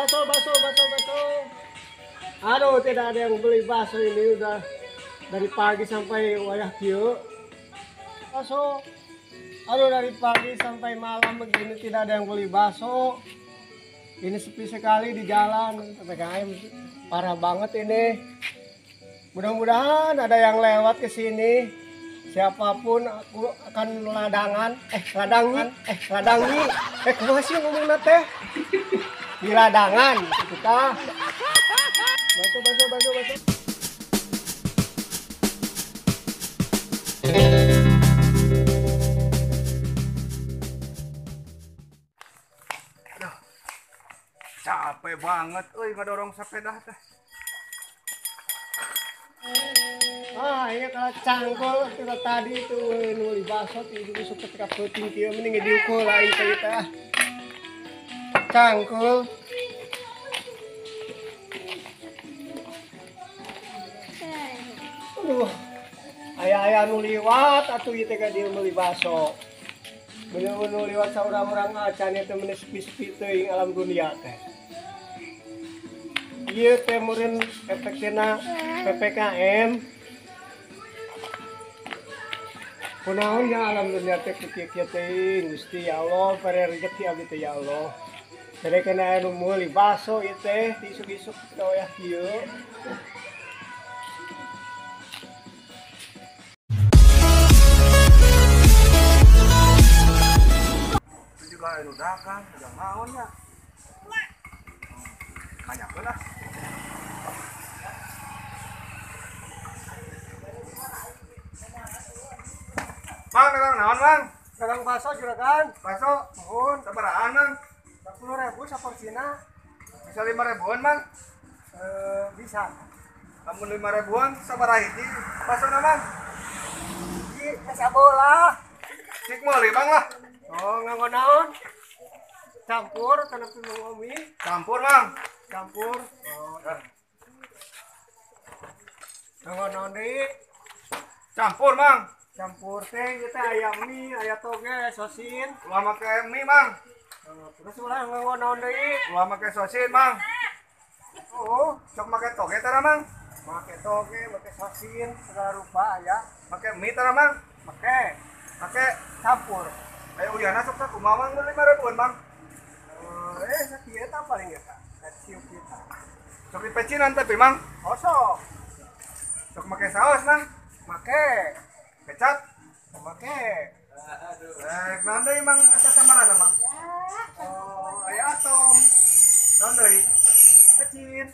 Baso, baso, baso, baso. Aduh, tidak ada yang beli bakso ini udah dari pagi sampai wayah kieu. Bakso. Aduh, dari pagi sampai malam begini tidak ada yang beli bakso. Ini sepi sekali di jalan. PPKM parah banget ini. Mudah-mudahan ada yang lewat ke sini. Siapapun aku akan ladangan, ladangi, ladangi. Kumaha sih ngomongna teh? Di ladangan kita. Bakso, bakso, bakso, bakso. Aduh, capek banget euy ngadorong sepeda teh. Ah, ini kalau cangkul kita tadi itu nuli bakso itu isuk ketika peuting kieu mending diukur lain teh teh. Cangkul. Aduh, aya-aya nu liwat atuh ieu teh ka dieu meuli bakso. Bener nu liwat saurang-urang acan ieu teh meuni sepi-sepi teuing alam dunia teh. Ieu teh meureun efekna PPKM. Kunaon nya alam dunia teh kieu-kieu teuing Gusti ya Allah, bere rezeki abdi teh ya Allah. Bere kana anu meuli bakso ieu teh isuk-isuk wayah kieu. Itu juga anu dagang, dagang naon nya. Banyak lah. Mang, dagang naon, Mang? Dagang bakso juragan. Bakso, Nuhun. sabarahaan, Mang? 10.000 saporsina. Bisa 5 ribuan, Mang? Bisa. Lamun 5 ribuan sabaraha hiji baksona, Mang? Ih, sabola. Cik meuli, Mang lah. Oh, nganggo naon? Campur kana piung mie. Campur, Mang. Campur. Oh. Nganggo naon deui? Campur, Mang. Campur teh ieu teh aya mie, aya toge, sosin. Ulah make mie, Mang. Oh, terus ulah nganggo naon deui? Ulah make sosin, Mang. Oh, Sok make toge tara, Mang. Make toge, make sosin, segala rupa aya. Make mie tara, Mang. Make Make campur. Ayo uyahna sok sakumaha, Mang, 5 ribuan, Mang. Sakieu tah paling eta. Siuk kita. Sok dipecinan tapi, Mang. Oh, sok. Sok make saos, Mang. Make, Kecap. make. Naon deui, Mang, eta samarana, Mang? Oh, aya atom, Naon deui? Pecin,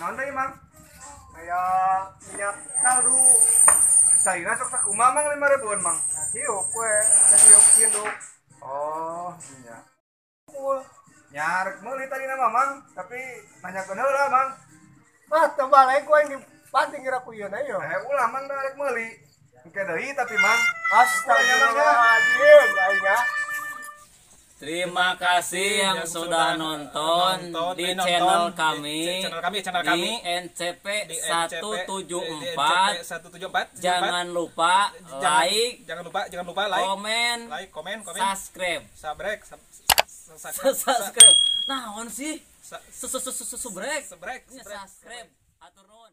Naon deui, Mang? Aya minyak kaldu. Caina sok sakumaha, Mang, 5 ribuan, Mang? Siuk we, siuk induk. Oh, iya. Pul. Nya rek meuli tadi nama, Mang, tapi nanyakeun heula, Mang. Ah, teu balik gua yang dipating kira ku ieu na ieu. Ulah, Mang, da rek meuli. Engke deui tapi, Mang. Astagfirullahaladzim, aing ah. Terima kasih yang sudah nonton nonton, di nonton channel di kami channel kami, channel di kami NCP di NCP 174. 174. Jangan lupa like, Jangan lupa like, komen, like, komen, komen, subscribe. Subrek, Subscribe. Naon sih? Sa- Subrek. Subrek, subrek. Subscribe. Atur nuhun.